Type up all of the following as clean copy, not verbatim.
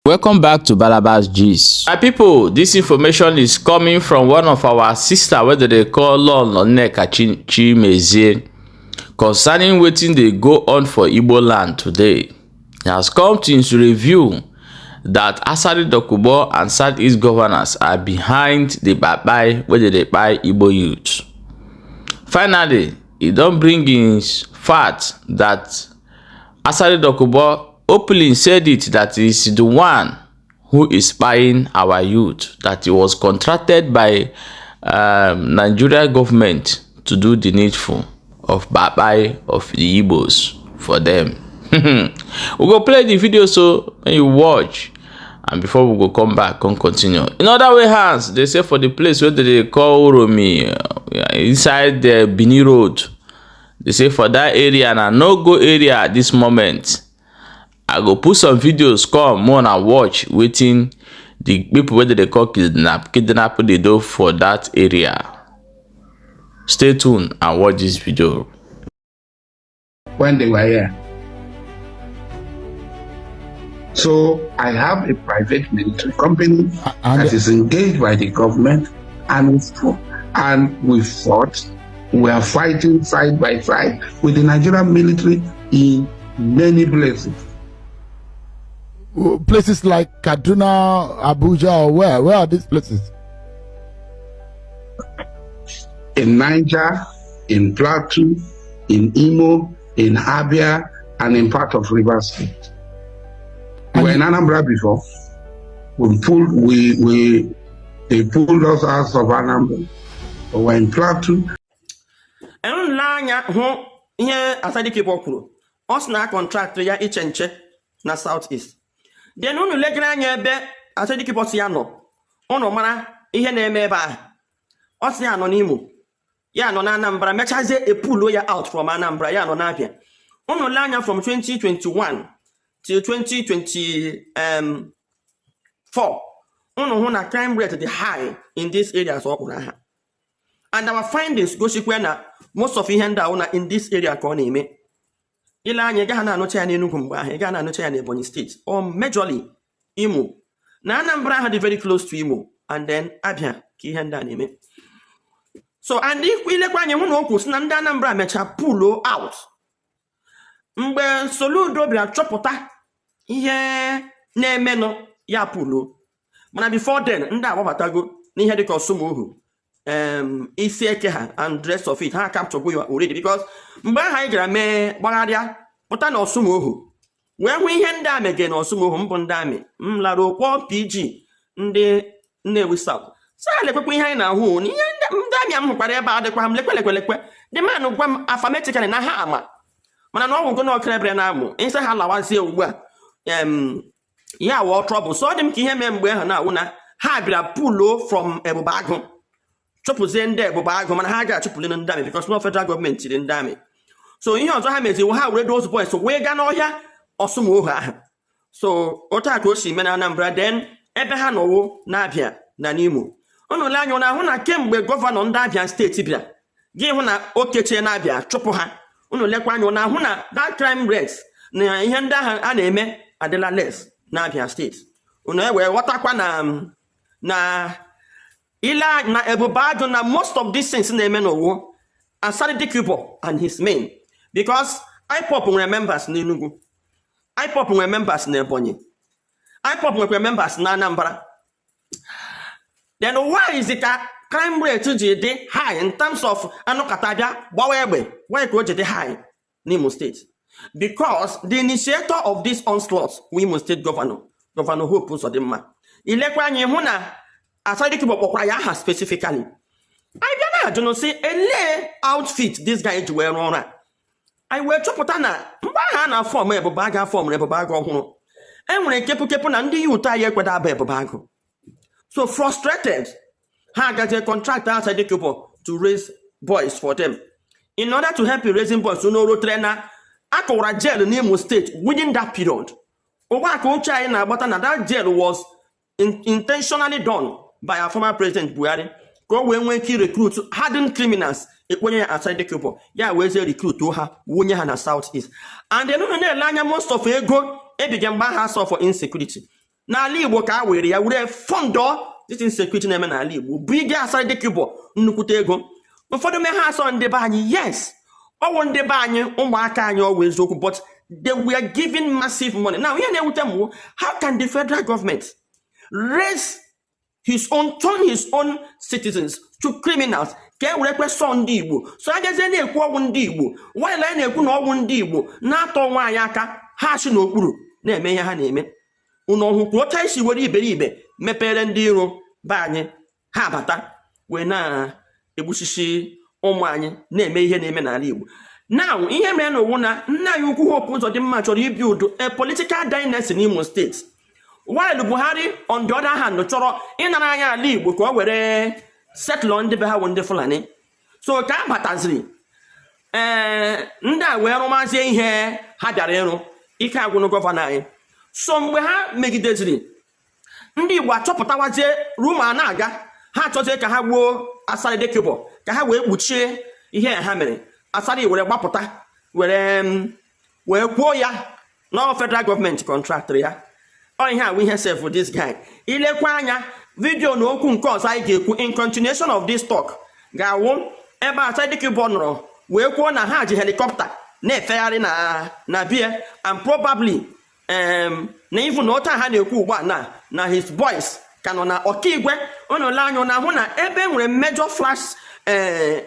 Welcome back to Balabas Gist. My people, this information is coming from one of our sister wey dem dey call Lolo Nneka Chimezie concerning wetin dey go on for Igbo land today. It has come to his review that Asari Dokubo and Southeast governors are behind the kpai wey dem dey kpai Igbo youth. Finally, e don bring his fact that Asari Dokubo openly said it, that he is the one who is spying our youth, that he was contracted by Nigeria government to do the needful of kpai of the Igbos for them. We go play the video so when you watch and before we go come back come continue. In other way hands, they say for the place wey dem dey call Uromi, inside the Benin Road, they say for that area na no go area at this moment. I go put some videos come more una watch wetin the people wey dem dey call kidnap kidnap dey do for that area. Stay tuned and watch this video. When they were here. So I have a private military company And that is engaged by the government, and we fought. We are fighting side by side with the Nigerian military in many places. Places like Kaduna, Abuja, or where? Where are these places? In Niger, in Plateau, in Imo, in Abia, and in part of Rivers State. We were in Anambra before. We pulled, we they pulled us out of Anambra. We were in Plateau. Nle anya hụ ihe Asari Dokubo kwuru. Ọ sị na contract ya iche nche na South East. Then unu legara anya ebe Asari Dokubo si ya nọ, unu mara ihe na-eme ebe ahụ. Ọ sị ya nọ n'Imo, ya nọ na Anambra, mechazie epuluo ya out from Anambra, ya nọ n'Abia. Unu lee anya from 2021 till 2024, unu hụ na crime rate dị high in these areas ọ kpụrụ aha. And our findings gosikwa na most of ihe ndị ahụ na in this area ka ọ na-eme. Ile anya, ị gaghị na-anụcha ya n'Enugu mgbe ahụ, ị gaghị na-anụcha ya n'Ebonyi Steeti or majorly Imo na Anambra ahụ dị very close to Imo, and then Abia ka ihe ndị a na-eme. So and ilekwa anya hụ na o kwuru sị na ndị Anambra mechaa pull out mgbe Soludo bịara chọpụta ihe na-emenụ, ya puluo. Mana before then, ndị agbabatago n'ihe dịka Ọsụmohu, isi eke ha and rest of it. Ha capture ya already, because mgbe ahụ anyị gara mee gbagharịa pụta na Ọsụmohu wee hụ ihe ndị amị gị na Ọsụmohu mbụ, ndị amị m lara kpọọ PG ndị Nnewi South, sị ha lekwekwa ihe anyị na-ahụ na ihe ndị amị m hụkwara ebe a dịkwa m lekwe lekwe lekwe. The man gwa m affirmatively na ha ama, mana na ọgwụgo na ọkịrịbịrị na-amụ nsị ha lawazie ugbu a, ya wụọ trouble. So ọ dị m ka ihe mee mgbe ahụ na-awụ na ha bịara puluo from Ebube Agụ, chụpụzie ndị Ebube Agụ, mana ha ga-achụpụli ndị amị because no federal gọọmenti tiri ndị amị. So ihe ọzọ ha meziri, ha were those boys wee gaa n'ọhịa Ọsụmohu ahụ. So otu a ka o si mee na Anambra. Then ebe ha nọwo na-abịa na n'Imo, unu lee anya, unu ahụ na kemgbe gọvanọ ndị Abịa Steeti bịara, gị hụ na o kechie na-abịa chụpụ ha. Unu lekwa anya, unu ahụ na that crime rate na ihe ndị ahụ a na-eme adịla less na Abịa Steeti. Unu ewee ghọtakwa na ile na Ebube Agụ na most of these things na-eme n'ụwa Asari Dokubo and his men, because IPOB nwere members n'Enugu, IPOB nwere members n'Ebonyi, IPOB nwekwara members na Anambra. Then why is it ka crime rate ji dị high in terms of anụkata bịa gbawa egbe? Why ka o ji dị high n'Imo Steeti? Because the initiator of this onslaught wụ Imo State Governor, Governor Hope Uzodimma. Ilekwa anya hụ na Asari Dokubo kpọkwara ya aha specifically. Anyị bịa na-ajụ sị, elee outfit this guy ji wee rụọ ọrụ a? Anyị wee chọpụta na mgbe ahụ a na-aform Ebube Agụ, aformụrụ Ebube Agụ ọhụrụ, e nwere kepụkepụ na ndị youth anyị ekweda aba Ebube Agụ. So frustrated, ha agazie contract Asari Dokubo to raise boys for them. In order to help in raising boys, unu rotere na akọwara jail n'Imo Steeti within that period. Ugbu a ka uche anyị na-agbata na that jail was intentionally done by our former president Buhari, ka o wee nwee ike recruit hardened criminals ekponye ya Asari Dokubo, ya wee zie recruit ha wunye ha na South East. And then unu na-ele anya, most of ego ebiga mgbe ahụ asọ for insecurity. N'ala Igbo ka a were ya were fund this insecurity na-eme n'ala Igbo, bụ ige Asari Dokubo nnukwute ego. Ụfọdụ mee ha asọ ndị be anyị. Yes, ọwụ ndị be anyị, ụmụaka anyị, ọwụ eziokwu, but they were given massive money. Now, ihe na-ewute m wụ, how can the federal government raise his own, turn his own citizens to criminals ka e were kwesọ ndị Igbo? So agazie na-ekwu ọgwụ ndị Igbo, while anyị na-ekwu na ọgwụ ndị Igbo na-atọ onwe anyị aka, ha si n'okpuru na-eme ihe ha na-eme. Unu ọhụkwuru otu anyị si were iberibe mepere ndị iro be anyị, ha bata wee na-egbusisi ụmụ anyị, na-eme ihe na-eme n'ala Igbo. Now, ihe mere n'owu na nna anyị ukwu Hope Uzodimma chọrọ ibi udo, a political dynasty n'Imo Steeti, while Buhari, on the other hand, chọrọ ịnara anyị ala Igbo ka o were settle ndị be ha bụ ndị Fulani. So ka a bataziri, ee, ndị a wee rụmazie ihe ha bịara ịrụ, ike agwụnụ governor anyị. So mgbe ha megideziri ndị Igbo, achọpụtawazie rumour a na-aga, ha achọzie ka ha gbuo Asari Dokubo ka ha wee kpuchie ihe ha mere. Asari were gbapụta were wee kwuo ya na federal gọọmenti contractịrị ya. Ọ ihe awụ ihe sef this guy. Ilekwa anya video na okwu nke ọzọ anyị ga-ekwu in continuation of this talk ga-awụ ebe Asari Dokubo nọrọ wee kwuo na ha ji helicopter na-efegharị na bie, and probably na even na otu a ha na-ekwu ugbu a na his boys ka nọ na Ọkaigwe. Unu lee anya na ahụ na ebe nwere major flash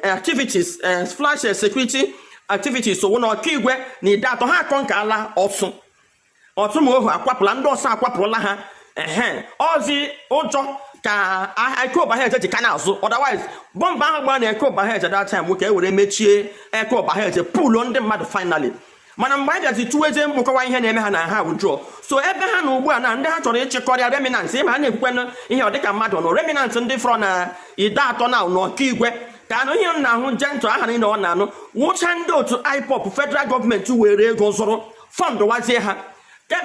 activities, flash security activities so na Ọkaigwe na Ideatọ. Ha akọ nke ala ọsụ ọtụ ma ohu akwapụla ndị ọsọ, akwapụrụla ha. Ehe, ọzi ụjọ ka Eke Ụbahaeze ji ka na-azụ. Otherwise, bọmbụ ahụ gbara na Eke Ụbahaeze that time ka e were mechie Eke Ụbahaeze, puluo ndị mmadụ finally. Mana mgbe anyị bịazi tụwezie mkpụkọwa ihe na-eme ha na ha withdraw. So ebe ha na ugbu a na ndị ha chọrọ ịchịkọrịa remnants, ịma ha na-ekwukwenụ ihe ọ dịka mmadụ nọ, remnants ndị fọrọ na Ideatọ na n'Ọkaigwe, ka anụ ihe m na-ahụ jentụ aha niile ọ na-anụ wụcha ndị otu IPOB federal gọọmenti were ego zụrụ fund wazie ha.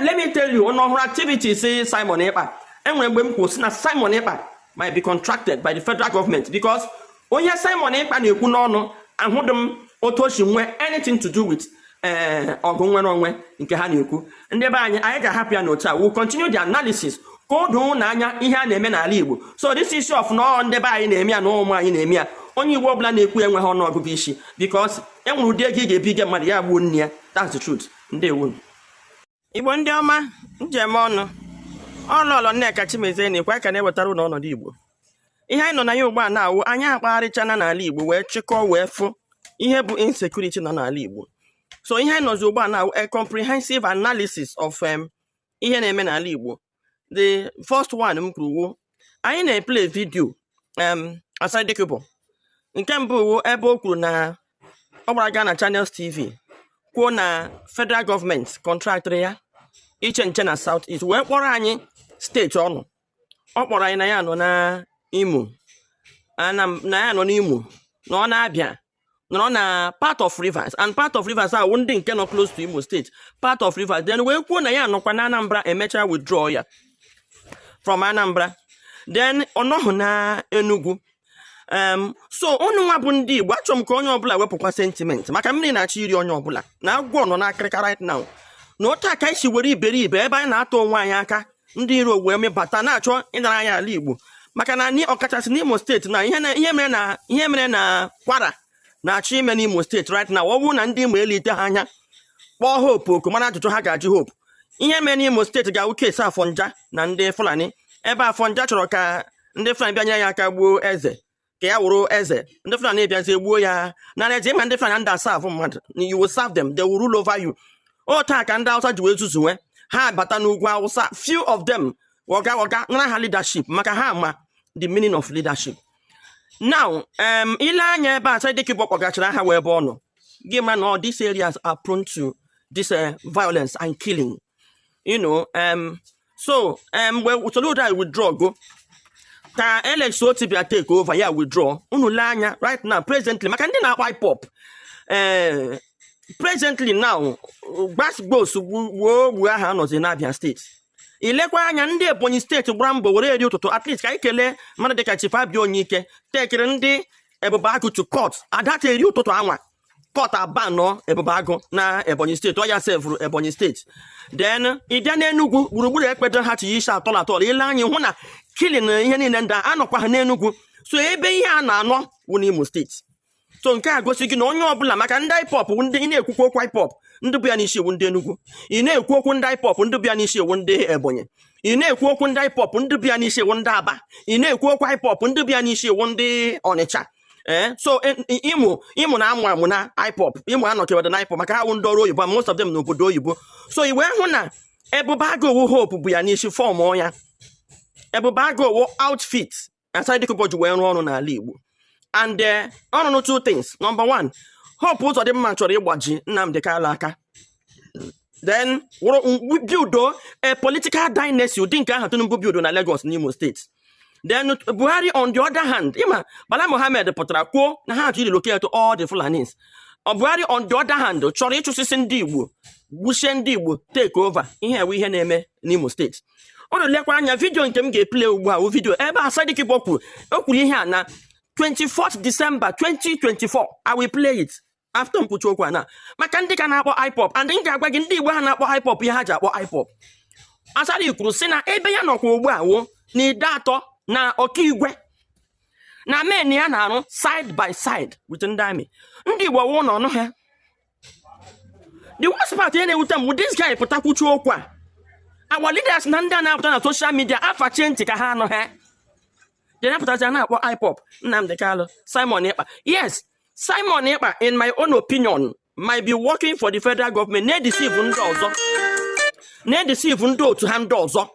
Let me tell you, ọnụ ọhụrụ activities Simon Ekpa, enwere mgbe m kwuru sị na Simon Ekpa might be contracted by the federal government, because onye Simon Ekpa na-ekwu n'ọnụ, ahụdị m otu o si nwee anything to do with ee ọgụ nwere onwe nke ha na-ekwu. Ndị be anyị, anyị ga-ahapụ ya n'otu a. We'll continue the analysis ka o doo n'anya ihe a na-eme n'ala Igbo. So this issue of na ọ ndị be anyị na-eme ya na ụmụ anyị na-eme ya, onye Igbo ọbụla na-ekwu enweghị ọnụ ọgụgụ isi, because e nwere ụdị ego ị ga-ebige mmadụ, ya gbuo nne ya. That's the truth. Ndewo, Igbo ndị ọma, njem ọnụ ọlọlọ Nneka Chimezie na-ekwe ka na-ewetara ụlọ ọnọdụ Igbo. Ihe anyị nọ na ya ugbu a na-awụ anyị akpagharịchana n'ala Igbo wee chịkọọ wee fụ ihe bụ insecurity nọ n'ala Igbo. So ihe anyị nọzi ugbu a na-awụ a comprehensive analysis of ihe na-eme n'ala Igbo. The first one m kwuru wu anyị na-eplay video Asari Dokubo. Nke mbụ wu ebe o kwuru na ọ gbara gaa na Channels TV kwuo na federal gọọmenti contractịrị ya iche nche na South East, wee kpọrọ anyị steeti ọnụ. Ọ kpọrọ anyị na ya nọ na Imo, na ya nọ n'Imo, na ọ na-abịa nọrọ na part of Rivers, and part of Rivers ahụ ndị nke nọ close to Imo State, part of Rivers. Then wee kwuo na ya nọkwa na Anambra, emechaa withdraw ya from Anambra. Then ọ nọghị na Enugu. So unu nwa bụ ndị Igbo, achọrọ m ka onye ọbụla wepụkwa sentiment, maka mmiri na-achọ iri onye ọbụla na agwọ nọ n'akịrịka right now. Na otu a ka anyị si were iberibe ebe anyị na-atọ onwe anyị aka, ndị iro wee mebata na-achọ ịnara anyị ala Igbo, maka na ọkachasị n'Imo Steeti na ihe mere na Kwara na-achọ ime n'Imo Steeti right now. Ọ bụrụ na ndị Imo elite ha anya kpọọ Hope oku, mara ajụjụ ha ga-ajụ Hope. Ihe mere n'Imo Steeti ga-awụ case Afọnja na ndị Fulani, ebe Afọnja chọrọ ka ndị Fulani bịa nyere ya aka gbuo eze ka ya wụrụ eze. Ndị Fulani bịazie gbuo ya nara eze. Ịma ndị Fulani ndị aserve mmadụ, you will serve them, they will rule over you. O taa ka ndị Hausa ji wee zuzuwe ha bata n'ugwu Hausa, few of them ọga ọga nara ha leadership, maka ha ma the meaning of leadership. Now, ile anya ebe a Asari Dokubo kpọgachara ha wee ebe ọ nọ gị ma na all these areas are prone to this violence and killing. So mgbe Soludo withdraw go ka Alex Otti bịa take over, ya withdraw. Unu lee anya right now, presently, maka ndị na-akpa IPOB, presently now, gbasgbos gbuo gbuo aha anọzi n'Abia Steeti. Ilekwa anya, ndị Ebonyi Steeti gbara mbọ were eri ụtụtụ. At least ka anyị kelee mmadụ dịka Chief Abia Onyike tekere ndị Ebube Agụ to court adata eri ụtụtụ anwa. Court abanọ Ebube Agụ na Ebonyi Steeti, ọ ya sevụrụ Ebonyi Steeti. Then ị bịa n'Enugwu gburugburu, ekpedo ha chi isi atọl atọl ile anyị hụ na killing ihe niile ndị a anọkwa ha n'Enugwu. So ebe ihe a na-anọ wụ n'Imo Steeti. So nke a gosi gị na onye ọbụla maka ndị IPOB wụ ndị ị na-ekwukwa okwu IPOB, ndị bụ ya n'isi iwu ndị Enugu, ị na-ekwu okwu ndị IPOB, ndị bụ ya n'isi iwu ndị Ebonyi, ị na-ekwu okwu ndị IPOB, ndị bụ ya n'isi iwu ndị Aba, ị na-ekwu okwu IPOB, ndị bụ ya n'isi iwu ndị Ọnịcha. Ee, so Imo na-amụ amụ na IPOB, Imo anọkewada na IPOB maka ha wụ ndị ọrụ oyibo, most of them n'obodo oyibo. So i wee hụ na Ebube Agụ Hope bụ ya n'isi form ya. Ebube Agụ outfit Asari Dokubo ji wee rụọ ọrụ n'ala Igbo and ọ rụrụ two things. Number one, Hope Uzodimma chọrọ ịgbaji Nnamdi Kanu aka, then build a political dynasty ụdị nke ahụ Tinubu build na Lagos n'Imo Steeti. Then Buhari on the other hand, ịma Bala Mohammed pụtara kwuo na ha chọrọ relocate all the Fulanis. Buhari on the other hand chọrọ ịchụsịsị ndị Igbo, gbuchie ndị Igbo, take over. Ihe ewe ihe na-eme n'Imo Steeti. Unu lekwa anya video nke m ga-eplay ugbu a wụ video ebe Asari Dokubo kwuru, o kwuru ihe a na 24th December 2024. I will play it after mkpuchi okwu a na maka ndị ka na-akpọ IPOB, and m ga-agwa gị ndị Igbo ha na-akpọ IPOB ihe ha ji akpọ IPOB. Asari kwuru sị na ebe ya nọkwa ugbu a wụ na Ideatọ na Ọkaigwe na men ya na-arụ side by side with ndị army. Ndị Igbo wụ na ọnụ ha. The worst part, ihe na-ewute m bụ this guy pụtakwuchi okwu a, our leaders na ndị a na-apụta na social media afachie ntị ka ha anụ ha dị na-apụtazi a na-akpọ IPOB, Nnamdi Kanu, Simon Ekpa. Yes, Simon Ekpa, in my own opinion, might be working for the federal government, na-edeceive ndị ọzọ, na-edeceive ndị otu ha ndị ọzọ.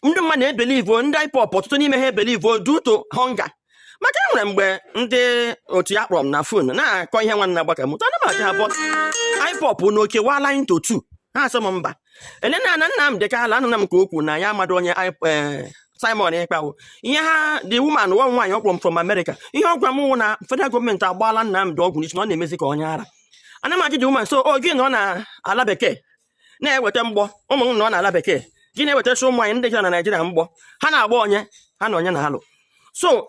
Ndị mmadụ na-ebelieve ndị IPOB, ọtụtụ n'ime ha ebelieve due to hunger, maka enwere mgbe ndị otu ya kpọrọ m na phone na-akọ ihe nwanne agbaka m ana m aja ha, but IPOB na okewala into two. Ha asị m mba, elena na Nnamdi Kanu anụna m ka o kwuru na ya amado onye Simon Ekpa wụ. Ihe ha, the woman nwa nwaanyị ọ kpọrọ m from America, ihe ọ gwara m wụ na federal gọọmenti agbaala Nnamdi ọgwụ n'isi na ọ na-emezi ka onye ara. Ana m ajụ the woman, so o gị nọ na ala bekee na-eweta mgbọ, ụmụ m nọ n'ala bekee, gị na-ewetacha ụmụ anyị ndị gara na Naijiria mgbọ, ha na-agba onye ha na onye na-alụ. So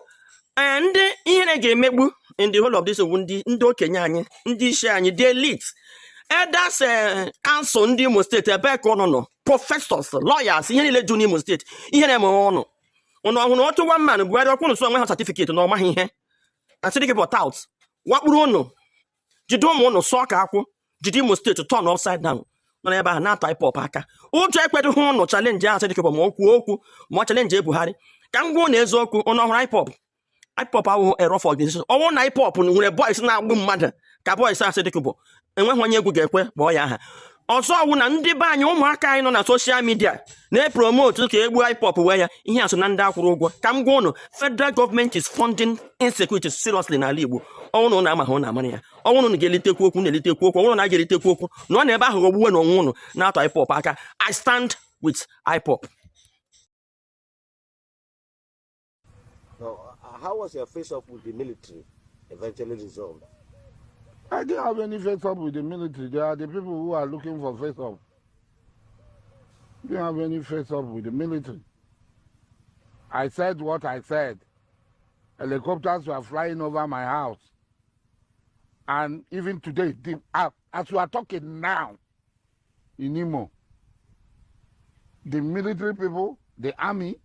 ee, ndị ihere ga-emegbu in the whole of this wu ndị okenye anyị, ndị isi anyị, the elite elders, council ndị Imo Steeti, ebee ka ụnụ nọ? Professors, lawyers, ihe niile ju n'Imo Steeti, ihe na-eme ọnụ ụnụ ọhụrụ otu one man Buhari ọkwụnụ so onwe ha certificate na ọmaghị ihe asịrị gị bụ tout wakpuru ụnụ, jide ụmụ ụnụ sụọ ka akwụ, jide Imo Steeti turn upside down, nọ n'ebe ahụ na-atọ IPOB aka. Ụjọ ekwedoghị ụnụ challenge ahụ asịrị gị bụ ma o kwuo okwu ma ọ challenge Buhari. Ka m gwa ụnụ eziokwu, ụnụ ọhụrụ IPOB, IPOB awụghị a rough organization. Ọnwụ na IPOB nwere boys na-agbụ mmadụ ka boys asị dịka bụ enweghị onye egwu ga-ekwe kpọọ ya aha ọzọ. Ọwụ na ndị be anyị, ụmụaka anyị nọ na social media na-epromote ka egbuo IPOB wee ya ihe asụ na ndị akwụrụ ụgwọ. Ka m gwa ụnụ, federal government is funding insecurity seriously n'ala Igbo. Ọnwụ na ụnụ amaghị, ụnụ amara ya. Ọnwụ na ụnụ ga-elitekwu okwu, na-elitekwu okwu. Ọnwụ na a ga-elitekwu okwu na ọ na ebe ahụ ghọgbuwe na onwe ụnụ na-atọ IPOB aka. I stand with IPOB. Now, how was your face-off with the military eventually resolved? I didn't have any face up with the military. They are the people who are looking for face up. Didn't have any face up with the military. I said what I said. Helicopters were flying over my house. And even today, as we are talking now, in Imo, the military people, the army,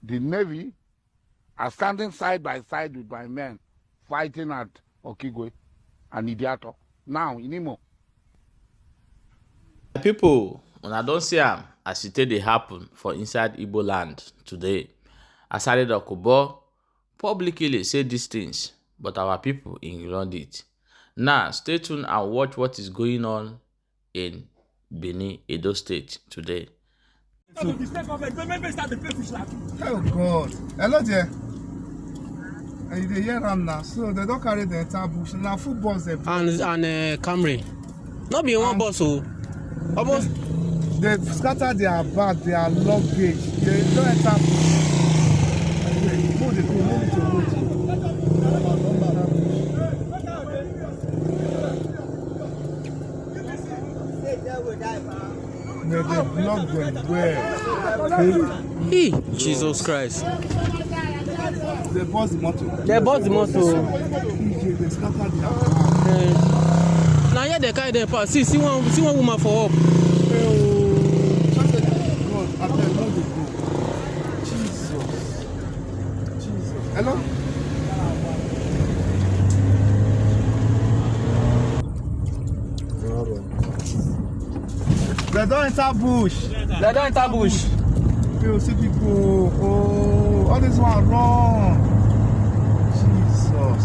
the navy are standing side by side with my men fighting at Okigwe and Ideato now in Imo. People, una don see am as e take dey happen for inside Igbo land today. Asari Dokubo publicly say these things, but our people ignored it. Now, stay tuned and watch what is going on in Benin, Edo State today. Oh God. Hello there. And you dey hear am now. So they don carry the entire bush. Na full bus dem. And Camry no be one bus o, almost. They scatter their bag, their luggage. They don enter bush. Anyway, move dey go, no need to wait. May they block them well. Hey, Jesus Christ. They burst the motor. They burst the motor. EJ, they scatter their bag. Eh, na here they carry them pass. See, see one woman for up. Hey, oh. Just say, God, abeg, no dey go. Jesus. Jesus. Hello? They don enter bush. They don enter bush. You see people. Oh, all this one run. Jesus.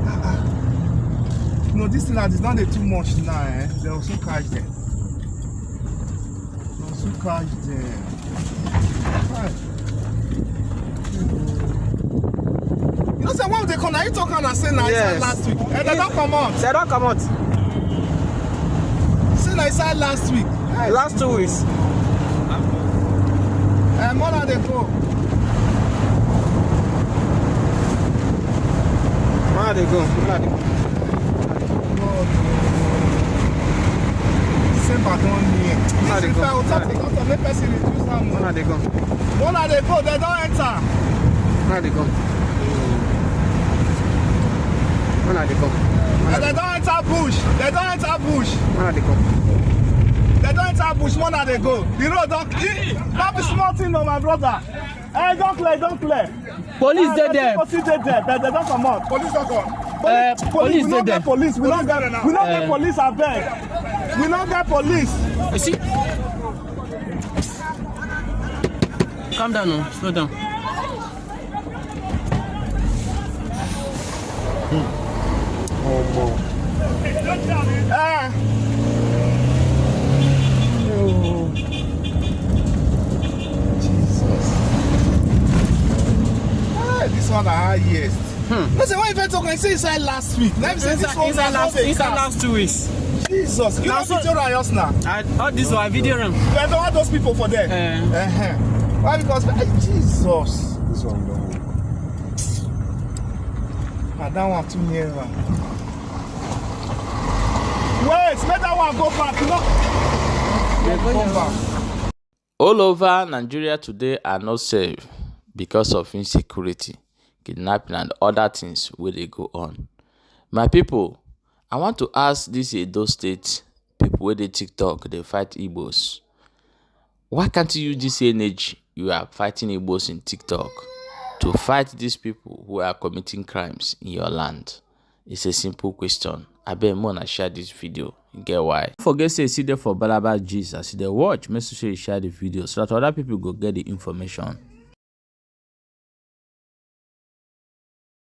Ah, ah. No, this thing now is not dey too much now. Eh? They will soon catch them. They will soon catch them. Right. You know, say when they come, now you talk and say na Yes. inside last week. And they don comot. They don comot. Say na inside last week. Hey. Last 2 weeks. Eh, more than dey go. Where they go? Where they go? God, December don near. Una dey This go. repair on top the make person reduce am o. Where they go? Una dey go, they don enter. Where they go? Where they go? And they don enter bush. They don enter bush. Where they go? They don enter bush. Una dey go. The road don clear. No be small thing o, my brother. Eh, don clear, don clear. Police Ah, dey there. Police dey there, but they don comot. Police don come. Police Police, we dey no there. get police. We no get police abeg. We no get police. You see? Calm down now. Slow down. Eh. Oh. Jesus. Ah, this one na highest. No say when you first talk, I say inside last week. Let me say this one Inside na last, don dey inside cast. last 2 weeks. Jesus, you Na no so- video am just now. I, all this one, I video am. You don't want those people for there. Eh. Why? Because hey, Jesus. This one don work. Ah, that one too near am. Wait, make that one go back. No. Go back. All over Nigeria today are not safe because of insecurity, kidnapping and other things wey dey go on. My people, I want to ask dis Edo State people wey dey TikTok dey fight Igbos. Why can't you use this energy you are fighting Igbos in TikTok to fight these people who are committing crimes in your land? It's a simple question. Abeg, make una share this video. E get why. Don't forget say you still dey for Balaba Gist. As you dey watch, make sure you share the video so that other people go get the information.